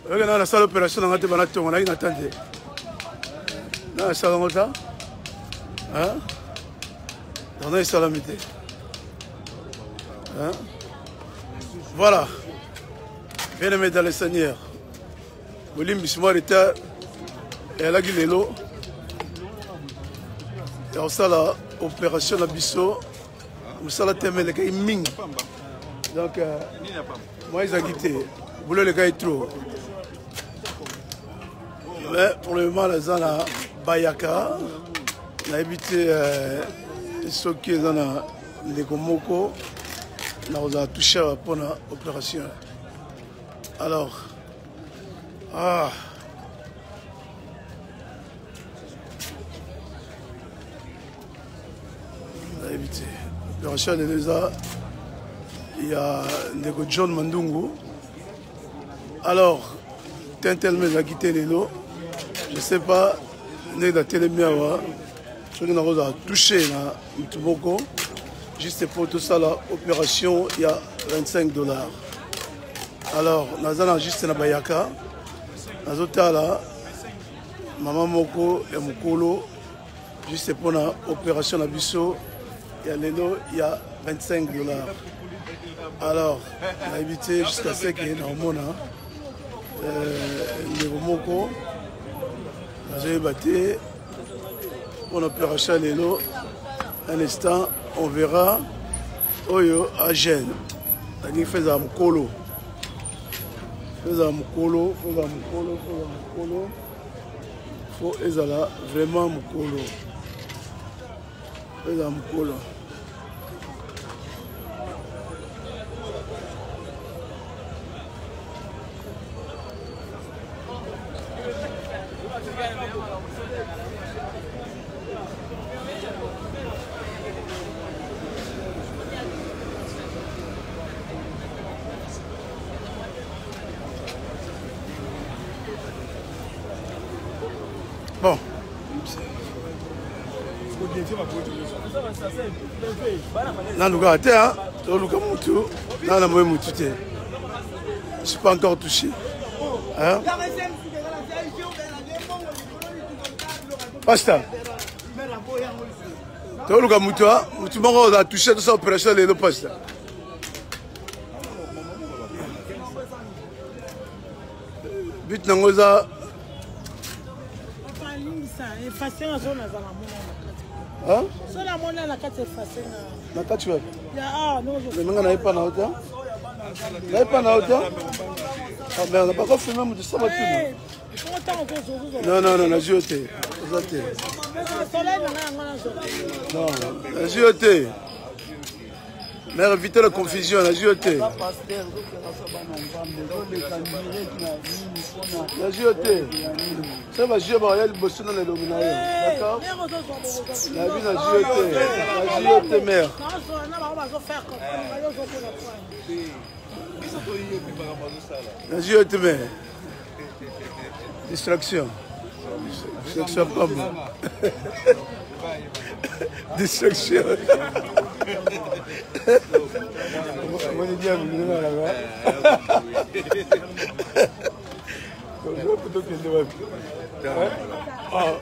Oyoki na nasala opération na nga te bana tongo nayaki na temps te. Na nasala yango ta. Hein? Donc na esalami te. Hein? Voilà. Bien aimé dans le Seigneur. Bolimbisi mwa retard eyalaki lelo ya kosala opération na biso mosala te me elekaki mingi donc euh, moi ezalaki te boulot elekaki trop mais pour le moment naza na bayaka nayebi te euh, soki eza na ndeko moko nakozala touche mpona opération alors ah nayebi te opération lelo eza ya ndeko john mandungu alors tintelme ezalaki te lelo je sais pas ndenge natelemi awa soki nakozala touche na motu moko juste mpo tosala opération ya 25 dollars alors naza na juste na bayaka nazotala mama moko ya mokolo juste mpona opération na biso ya lelo ya 25 dollars alors nayebi te jusqu'à ce que naomona euh, ndeko moko nazoyeba te mpona opération ya lelo un instant on verra oyo agene nalingi fo ezala mokolo fo ezala mokolo fo ezala mokolo fo ezala mokolo fo ezala vraiment mokolo ezala mokolo Bon. Naluka te, hein? Toluka mutu, nana moye mutu te. Je suis pas encore touché. Hein? Pasta. Toluka mutu, hein? Mutu moko oza touché tout ça opération lelo pasta. But nango eza na kati wapi nga nayepa na yo te nayepa na yo te ah, bakofilme moto sama tuna non non non nazwi yo te oza te non nazwi yo te Mère, évitez la confusion, nazwi yo te. Nazwi yo te. Soki bazwi yo bakoya liboso na elongi na yo. D'accord? Nabi nazwi yo te. Nazwi yo te, mère. Nazwi yo te, mère. Distraction. Distraction pamba. Distraction. Omoni diable ndenge alaka. Tokende wapi? Ah.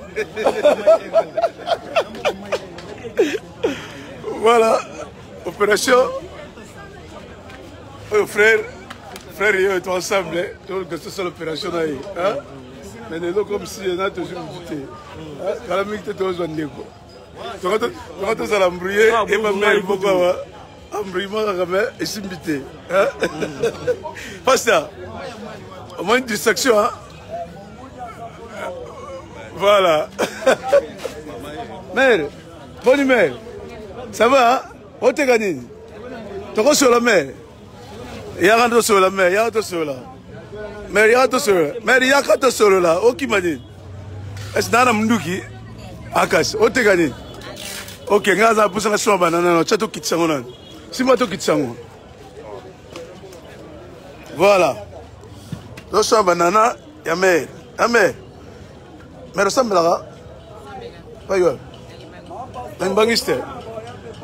Voilà, opération. Oyo frère, frère ye to ensemble, to tosala opération na ye. Mais lelo comme si na tozwi motu te. Kala mingi te tozwa ndeko. Toka tozala embrouillé ah, et ma mère moko awa. Embrouillement kaka mais esimbi te. Pasteur, omoni distraction hein? Voilà. Mère, bonne mère. Ça va? Hein? Oteka nini? Tokosola mère. Yaka tosolola mère, yaka tosolola. Mère yaka tosolola. Mère yaka tosolola. Okima nini? Esi na na munduki? Akasi, oteka nini? Ok, nga aza pusa na soma banana na tya tokitisa ngo nani? Simba tokitisa ngo. Voilà. Tosoma banana ya mère. Ya mère. Mère osambelaka? Bayo. Na imbangiste.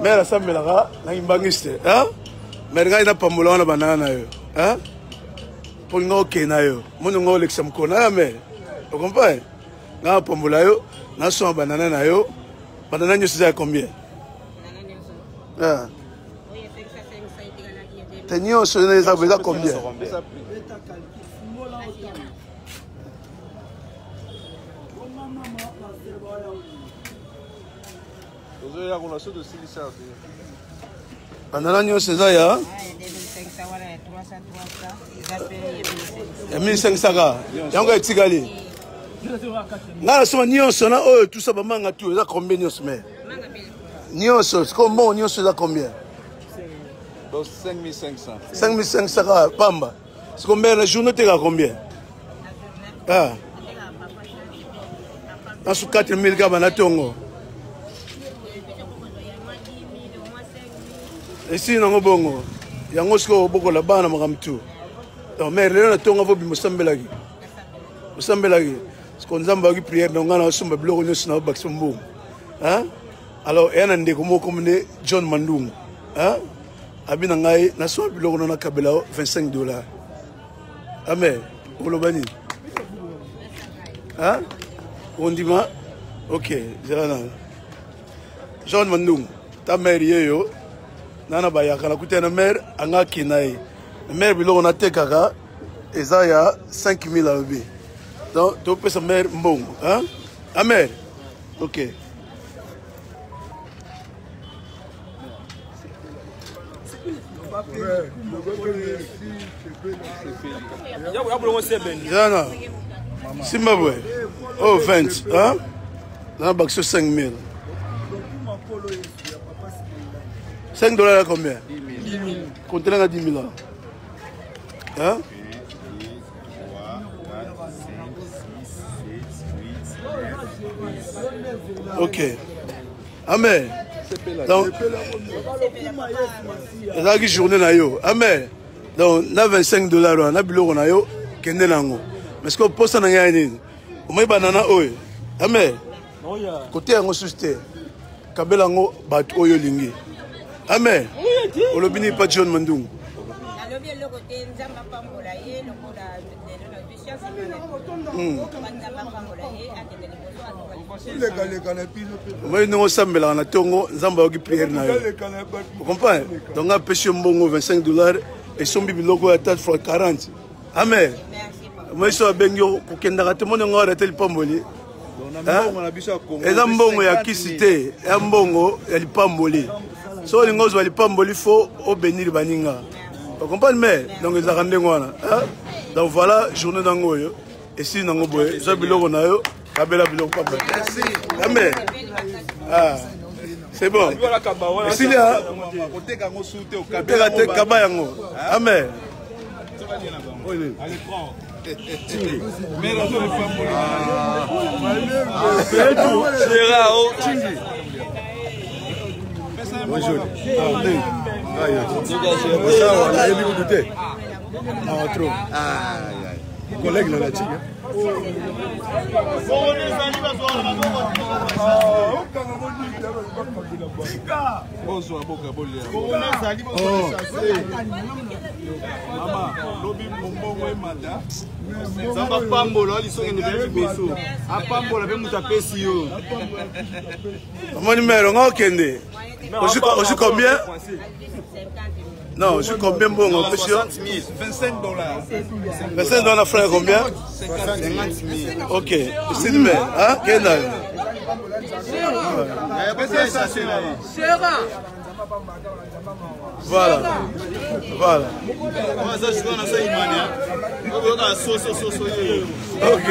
Mère asambelaka na imbangiste. Hein? Mère ngai na pambola wana banana na yo. Hein? Mpo nga okende na yo moni nga olekisa mokolo na yo mere okomprendre nga napambola yo nasomba banana na yo banana nyonso eza ya combien ah. Te nyonso eza eza combien? Banana nyonso eza ya ya 1500 ka yango etikali ngai nasomba nyonso na oyo tusa bamanga tu eza combien nyonso mais nyonso sikoyo mbongo nyonso eza combien? 5500. 5500 kaka pamba. Sikoyo mbele na journée otekaka combien? Ah. Nasu 4000 kaka banda ntongo. Esili nango bongo. Yango sikoyo obokola bana makambo tu. Donc mère lelo na ntongo avo bima osambelaki. Osambelaki. Sikoyo Nzambe ayoki prière na ngai na osomba biloko nyonso na obakisa mbongo. Hein? Alors eya na ndeko moko kombo John Mandungu. Hein? Abi na ngai nasomba biloko na nakabela 25 dollars. Amen. Oloba nini? Hein? Ondima? Ok, zela na. John Mandungu, ta mère yeyo nana bayaka nakuta na mère anga kina ye. Mère biloko natekaka eza ya 5000 alobi. Donc topesa mère mbongo, hein? Amen. Ok. Zana Simba boye. Oh 20, hein? Na bakso 5000. 5 dollars à combien? 10 000. Comptez là 10 000 là. Hein? Ok. Amen. Donc, ezalaki journée na yo. Amen. Donc, na 25 dollars wana, na biloko na yo, kende na yango. Mais ce que posa na ngai nini? Omoni banana oyo. Amen. Kote yango susu te. Kabela yango bato oyo olingi. Amen. Olobi nini pa John Mandungu? Nalobi eloko te, Nzambe apambola ye lokola lelo nazwi chance. Nzambe apambola ye akende liboso Omoni ndenge osambelaka na ntongo, Nzambe ayoki prière na yo. Ocomprendre? Donc nga apesi yo mbongo 25 dollars esombi biloko ya 4 fois 40. Amen. Omoni so abengi yo kokendaka te, moni yango arate lipamboli. Eza mbongo ya kisi te, ya mbongo ya lipamboli. So olingi ozwa lipamboli fo obenir baninga. Ocomprendre? Mais donc ezalaka ndenge wana. Donc voilà journée nango oyo esili nango boye, zwa biloko na yo, kabela biloko papa. Amen. Ah. C'est bon. Esili ya koteka te, kaba yango. Amen. Bonjour. Ah, nayebi kutu te. Ah, trop. Collègue na natiki. Bozwa boka bolia. Mama, lobi mbongo emata. Nzambe apambola lisonge ndebele liboso. Apambola pe moto apesi yo. Omoni mère, nga okende. Ozwi combien? Non, ozwi combien mbongo opesi yo? 25 dollars. 25 dollars na frère combien? 50 000. Ok, esili mère, hein? Kenda. Voilà. Voilà. Ok.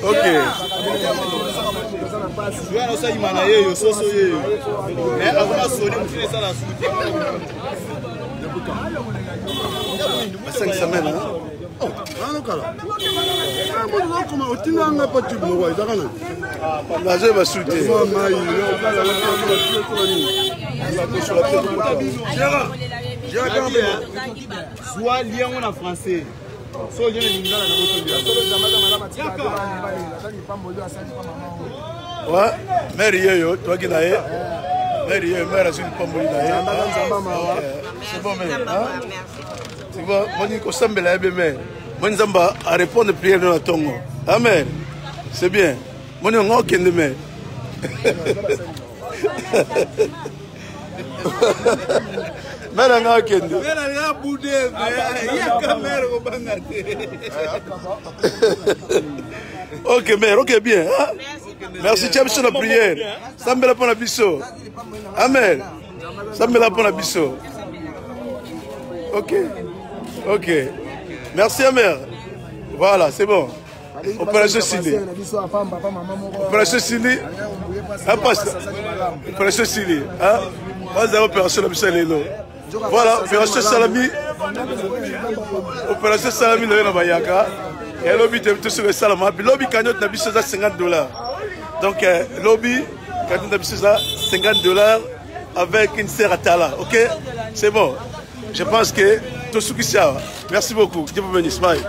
Ok. Cinq semaines, hein? Otindanga pa tube moko ezaka na nazoye basu te. Zwa liango na français. So olie na lingala na botondi. Ouais, mère yeyo twaki na ye. Mère ye mère azwi lipamboli na ye. C'est bon mère. Hein? Tu vois, moni kosambela ye be mère. Moni Nzambe a répondre prière na tongo. Amen. C'est bien. Moni ngo okende mère. Mère nga akende. Mère nga bude yaka mère kobanga te. Ok mère, ok bien. Hein? Merci tia biso na prière. Sambela mpo na biso. Amen. Sambela mpo na biso. Ok. Ok. Merci mère. Voilà, c'est bon. Opération Sili. Opération Sili. Hein, pasteur? Opération Sili. Hein? Baza opération na biso lelo. Voilà, opération Salami. Opération Salami na yo na bayaka. Elobi te biso soki esalama lobi cagnotte na biso eza 50 $. Donc euh, lobi cagnotte na biso eza 50 $ avec une sœur Atala. OK? C'est bon. Je pense que tosukisi awa. Merci beaucoup. Dieu vous bénisse. Bye.